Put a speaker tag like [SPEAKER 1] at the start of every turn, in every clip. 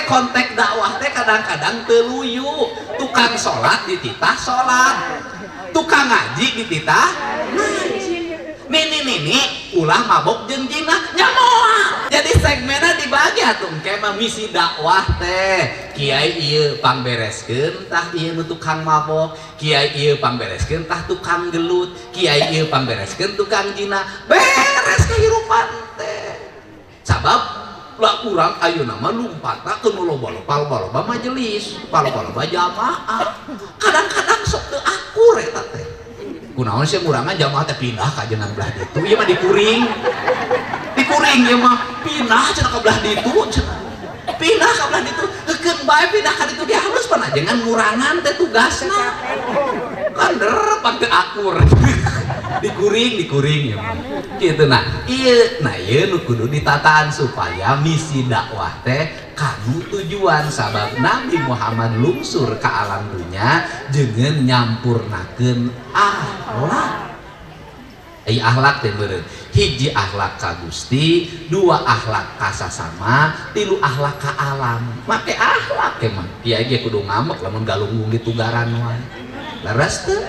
[SPEAKER 1] Konteks dakwah teh kadang-kadang teu luyu. Tukang salat dititah salat, tukang ngaji dititah ngaji. Nini nini ulah mabok jeung jinah nya moal. Jadi segmenna dibagi atuh engke mah misi dakwah teh. Kiai ieu pangbereskeun tah ieu nu tukang mabok, kiai ieu pangbereskeun tah tukang gelut, kiai ieu pangbereskeun tukang jinah. Beres kehidupan teh. Sabab lah urang ayeuna mah lumpatna ke nu loba-loba majelis, loba-loba jamaah. Kadang-kadang sok teu akur eta teh. Kunaon sih ngurangan jamaah teh pindah ka jenengan belah ditu, ieu mah dikuring. Dikuring ieu mah pindah cenah ka belah ditu cenah. Pindah ka belah ditu, heukeun bae pindah ka ditu ge halus panajengan ngurangan teh tugasna. Kan derep teu akur. Dikuring, dikuring ya mah. Gitu nah. Ieu, nah ieu nu kudu ditataan supaya misi dakwah teh kanu tujuan sabab Nabi Muhammad lungsur ke alam dunya jeung nyampurnakeun akhlak. Ai akhlak teh meureun hiji akhlak ka Gusti, dua akhlak ka sasama, tilu akhlak ka alam. Make akhlak teh mah kiai ge kudu ngambek lamun galunggung di tugaran wae. Leres teu?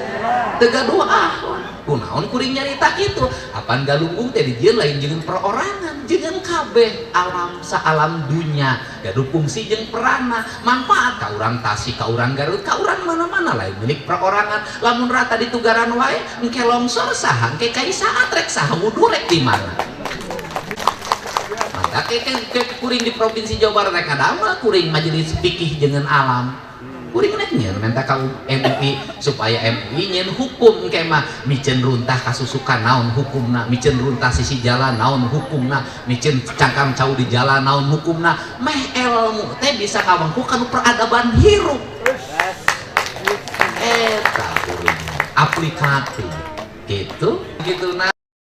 [SPEAKER 1] Teu gaduh akhlak. Kunaon kuring nyarita kitu? Apan galunggung teh dijieun lain jeung perorangan, jeung kabeh alam saalam dunya. Gaduh fungsi jeung peranna, manfaat ka urang Tasik, ka urang Garut, ka urang mana-mana lain milik perorangan. Lamun rata di tugaran wae, engke longsor saha, engke kai saat rek saha wudu rek di mana. Maka ke kuring di Provinsi Jawa Barat rek ngadamel kuring majelis fikih jeung alam. Kuring rek nyeun minta ka MUI supaya MUI nyeun hukum engke mah miceun runtah kasusukan naon hukumna, miceun runtah sisi jalan naon hukumna, miceun cangkang cau di jalan naon hukumna. Meh ilmu teh bisa ngawangku kanu peradaban hirup. Eta kuring aplikatif gitu gitu nah.